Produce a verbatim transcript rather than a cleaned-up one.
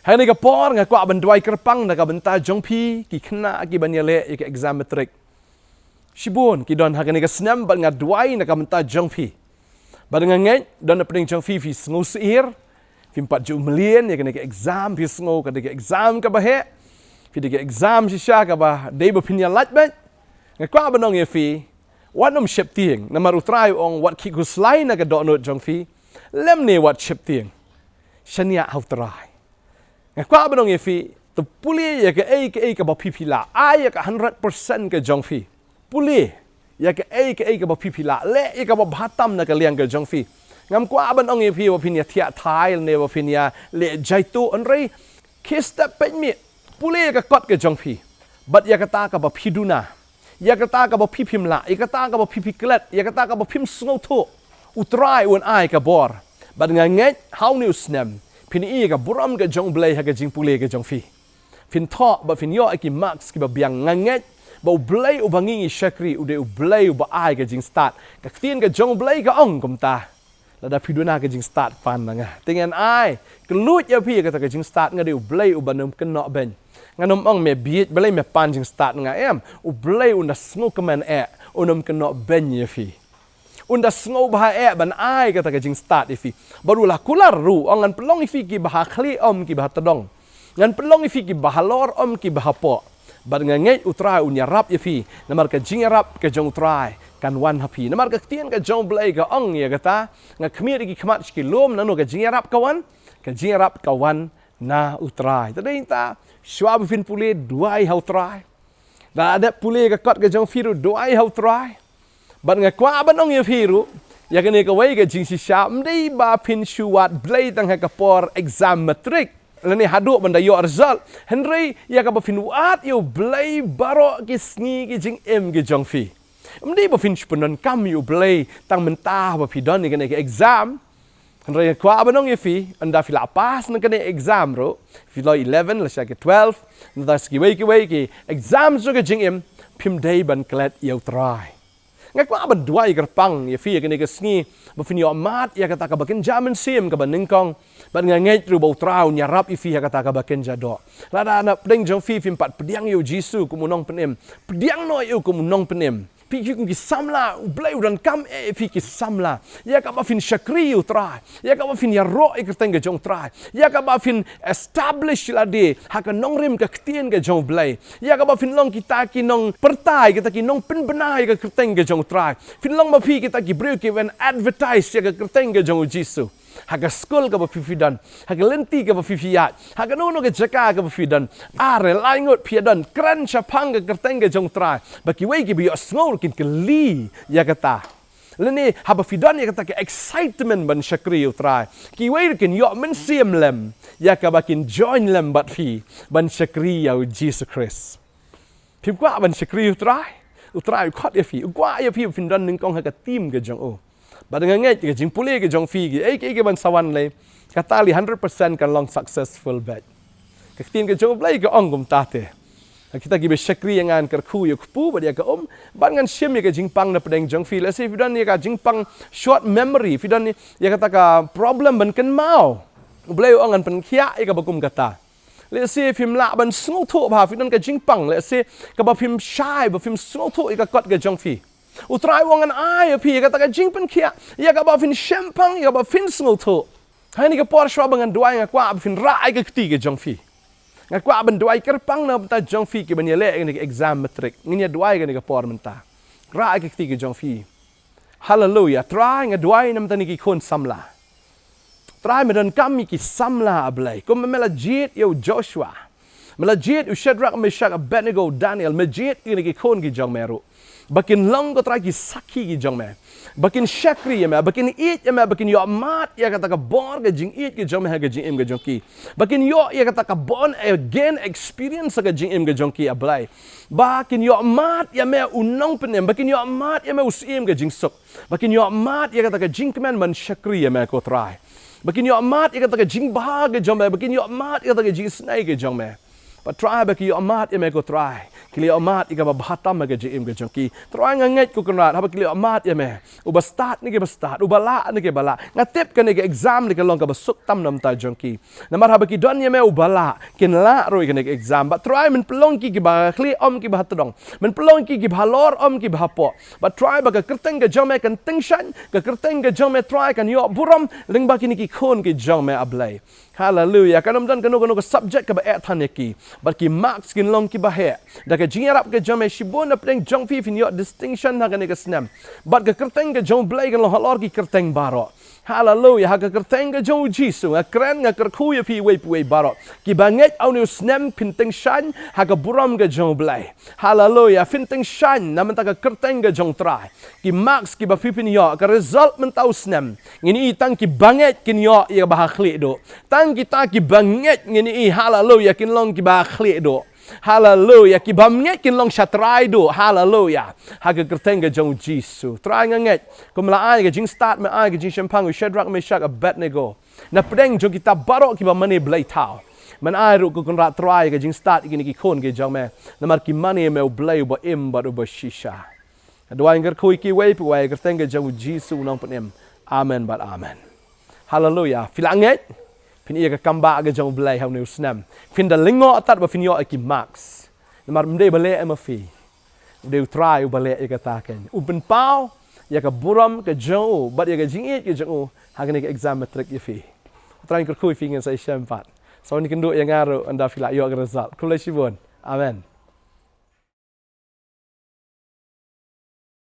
Ha kane ka por nga kwah ban duwai kyrpang na ka bynta jong phi ki khynnah ki ban ïaleh ïa ka exam matric. Shibun ki don ha kane ka snem bad nga duwai na ka bynta jong phi. Bad nga ngeit don na pdeng jong phi phi sngew syier. Phim pat ju mlien ïa kane ka exam, phi sngew ka dei ka exam kaba heh. Phi dei ka exam shisha kaba dei ba phin ïalait beit. Nga kwah ban ong ïa phi, wat nym sheptieng, namar U Trai u ong wat khih khuslai na ka dohnud jong phi, lymne wat sheptieng. Shaniah ha U Trai. Nga kwah ban ong ïa phi, to pule ïa kaei kaei kaba phi phi lah, ai ïa ka hundred percent ka jong phi. Pule ïa kaei kaei kaba phi phi lah, leh ïa kaba bha tam na ka liang ka jong phi. Ngam kwah ban ong ïa phi ba phin ïa thiah thai ne ba phin ïa leh jaituh, hynrei khie step peit mih, pule ïa ka kot ka jong phi. Bad ïa kata kaba phi duna, ïa kata kaba phi phim lah, ïa kata kaba phi phi klet, ïa kata kaba phim sngewthuh, U Trai un ai ka bor. Bad nga ngeit ha une u snem phin ïohi ïa ka burom ka jong U Blei ha ka jingpule ka jong phi. Phin thoh bad phin ïoh ïa ki marks kiba biang. Nga ngeit ba U Blei uba ngi ngi shakri u dei U Blei uba ai ka jingstad. Ka ktien ka jong U Blei ka ong kumta. Lada phi duna ka jingstad pan na nga, te ngan ai kylluid ïa phi ïa kata ka jingstad. Nga dei U Blei uba nym kynnoh beiñ. Ngan nym ong me bieit balei me pan jingstad na nga, em. U Blei un da sngewkmen eh, un nym kynnoh beiñ ïa phi. Un da sngewbha eh ban ai kata ka jingstad ïa phi. Bad u la kular ruh, ong ngan pynlong ïa phi kiba ha khlieh ym kiba ha tdong. Ngan pynlong ïa phi kiba halor ym kiba hapoh. Bad nga ngeit U Trai un ïarap ïa phi, namar ka jingïarap ka jong U Trai kan wan ha phi. Namar ka ktien ka jong U Blei ka ong ïa kata, nga khmih ïa ki khmat sha ki lum, nano ka jingïarap ka wan, ka jingïarap ka wan na U Trai. Te dei ta, shuwa ba phin pule, duwai ha U Trai. Da dep pule ka kot ka jong phi ruh, duwai ha U Trai. Bad nga kwah ban ong ïa phi ruh, ïa kane kawei ka jingshisha, ym dei ba phin shu wad Blei tang ha ka por exam matric lane haduh ban da ïoh result, hynrei ïa kaba phin wad ïa U Blei baroh ki sngi ki jingim ki jong phi. Ym dei ba phin shu pyndonkam ïa U Blei tang mynta ba phi don ïa kane ka exam. Hynrei nga kwah ban ong ïa phi, ynda phi la pass na kane exam ruh, phi la eleven lane sha ki twelve, ynda sha kiwei kiwei ki exam jong ka jingim, phim dei ban klet ïa U Trai. Nga kwah ban duwai kyrpang ïa phi ïa kane ka sngi, ba phin ïoh mad ïa kata kaba kynja mynsiem kaba nyngkong. Bad nga ngeit ruh ba U Trai un ïarap ïa phi ha kata kaba kynja doh. Lada na pdeng jong phi phim pat pdiang ïa U Jisu kum U Nongpynim, pdiang noh ïa U kum U Nongpynim. Phi ki kum ki samla, U Blei u donkam eh ïa phi ki samla. Ïa kaba phin shakri ïa U Trai, ïa kaba phin ïaroh ïa ka kyrteng ka jong U Trai, ïa kaba phin establish lade ha ka nongrim ka ktien ka jong U Blei, ïa kaba phin long kita ki nongpyrta, kita ki nongpynbna ïa ka kyrteng ka jong U Trai. Phin long ma phi kita ki briew kiban advertise ïa ka kyrteng ka jong U Jisu. Ha ka skul kaba phi phi don, ha ka lynti kaba phi phi ïaid, ha kano kano ka jaka kaba phi don, ar ne lai ngut phi ïadon, kren shaphang ka kyrteng ka jong U Trai, ba kiwei kiba ïohsngew ruh kin kylli ïa kata. Lane haba phi don ïa kata ka excitement ban shakri ïa U Trai, kiwei ruh kin ïoh mynsiem lem ïa kaba kin join lem bad phi ban shakri ïa U Jisu Khrist. Phim kwah ban shakri ïa U Trai? U Trai u khot ïa phi, u kwah ïa phi ba phin don nyngkong ha ka team ka jong u. Bad nga ngeit ka jingpule ka jong phi, kiei kiei kiban sa wan lei, ka tali hundred percent kan long successful beit. Ka ktien ka jong U Blei ka ong kumta te. Kita kiba shakri ïa nga yn kyrkhu ïa U Kpu bad ïa ka um, bad ngan shim ïa ka jingpang na pdeng jong phi. Lehse phi don ïa ka jingpang short memory, phi don ïa kata ka problem ban kynmaw, U Blei u ong ngan pynkhiah ïa kaba kum kata. Lehse phim lah ban sngewthuh bha, phi don ka jingpang, lehse kaba phim shai ba phim sngewthuh ïa ka kot ka jong phi. U Trai u ong ngan ai ïa phi ïa kata ka jingpynkhiah ïa kaba phin shemphang, ïa kaba phin sngewthuh. Ha kane ka por shuwa ba ngan duwai nga kwah ba phin rah ïa ka kti ka jong phi. Nga kwah ban duwai kyrpang na bynta jong phi kiban ïaleh ïa kane ka exam matric. Ngin ïa duwai kane ka por mynta. Rah ïa ka kti ka jong phi. Haleluia. Trai, nga duwai na bynta kine ki khun samla. Trai, me donkam ïa ki samla, A Blei. Kumba me la jied ïa u Joshua, me la jied ïa u Shadrach, Meshach, Abednego, Daniel, me jied ïa kine ki khun ki jong me ruh, ba kin long, ko Trai, ki sakhi ki jong me, ba kin shakri ïa me, ba kin ïeit ïa me, ba kin ïoh mad ïa kata ka bor ka jingïeit ka jong me ha ka jingim ka jong ki, ba kin ïoh ïa kata ka born again experience ha ka jingim ka jong ki, A Blei. Ba kin ïoh mad ïa me u nongpynim, ba kin ïoh mad ïa me u syiem ka jingsuk, ba kin ïoh mad ïa kata ka jingkmen ban shakri ïa me, ko Trai. Ba kin ïoh mad ïa kata ka jingbha ka jong me, ba kin ïoh mad ïa kata ka jingisynei ka jong me. Bad Trai, ba ki ïohmad ïa me ko Trai, ki la ïohmad ïa kaba bha tam ha ka jingim ka jong ki. Trai, nga ngeit ko Kynrad, haba ki la ïohmad ïa me, uba stad ne kiba stad, uba lah ne kiba lah, nga tip kane ka exam ne ka long kaba suk tam na bynta jong ki. Namar haba ki don ïa me uba lah, kin lah ruh ïa kane ka exam. Bad Trai, men pynlong ki kiba ha khlieh ym kiba ha tdong, men pynlong ki kiba halor ym kiba hapoh. Bad Trai, ba ka kyrteng ka jong me kan tyngshaiñ, ka kyrteng ka jong me Trai kan ïoh burom lyngba kine ki khun ki jong me, A Blei. Haleluya. Kan ym don kano kano ka subject kaba eh than ïa ki, bad ki marks kin long kiba heh. Da ka jingïarap ka jong me, shibun na pdeng jong phi phin ïoh distinction ha kane ka snem. Bad ka kyrteng ka jong U Blei kan long halor ki kyrteng baroh. Haleluya. Ha ka kyrteng ka jong U Jisu nga kren, nga kyrkhu ïa phi iwei pa iwei baroh. Kiba ngeit ha une u snem phin tyngshaiñ ha ka burom ka jong U Blei. Haleluya. Phin tyngshaiñ na bynta ka kyrteng ka jong U Trai. Ki marks kiba phi phin ïoh, ka result mynta u snem, ngin ïohi tang kiba ngeit kin ïoh ïa kaba ha khlieh duh. Tang kita kiba ngeit, ngin ïohi, haleluya, kin long kiba ha khlieh duh. Haleluya. Kiba ngeit kin long sha trai duh. Haleluya. Ha ka kyrteng ka jong U Jisu. Trai, nga ngeit, kumba la ai ka jingstad, men ai ka jingshemphang ïa u Shadrach, Meshach, Abednego, na pdeng jong kita baroh kiba mane blei thaw. Men ai ruh ko Kynrad Trai ka jingstad ïa kine ki khun ki jong me, namar ki mane ïa me, U Blei uba im bad uba shisha. Nga duwai, nga kyrkhu ïa ki iwei pa iwei ha ka kyrteng ka jong U Jisu U Nongpynim. Amen bad amen. Haleluya. Phi la ngeit, phin ïoh ïa ka kam ba ka jong U Blei ha une u snem. Phin da lyngngoh tad ba phin ïoh ïa ki marks. Namar ym dei ba leh ei ma phi, U dei U Trai uba leh ïa kata, kan u pynpaw ïa ka burom ka jong u bad ïa ka jingïeit ka jong u ha kane ka exam matric ïa phi. U Trai un kyrkhu ïa phi, ngin sa ïashem pat. Sa wan ïakynduh ïa nga ruh ynda phi la ïoh ka result. Khublei shibun. Amen.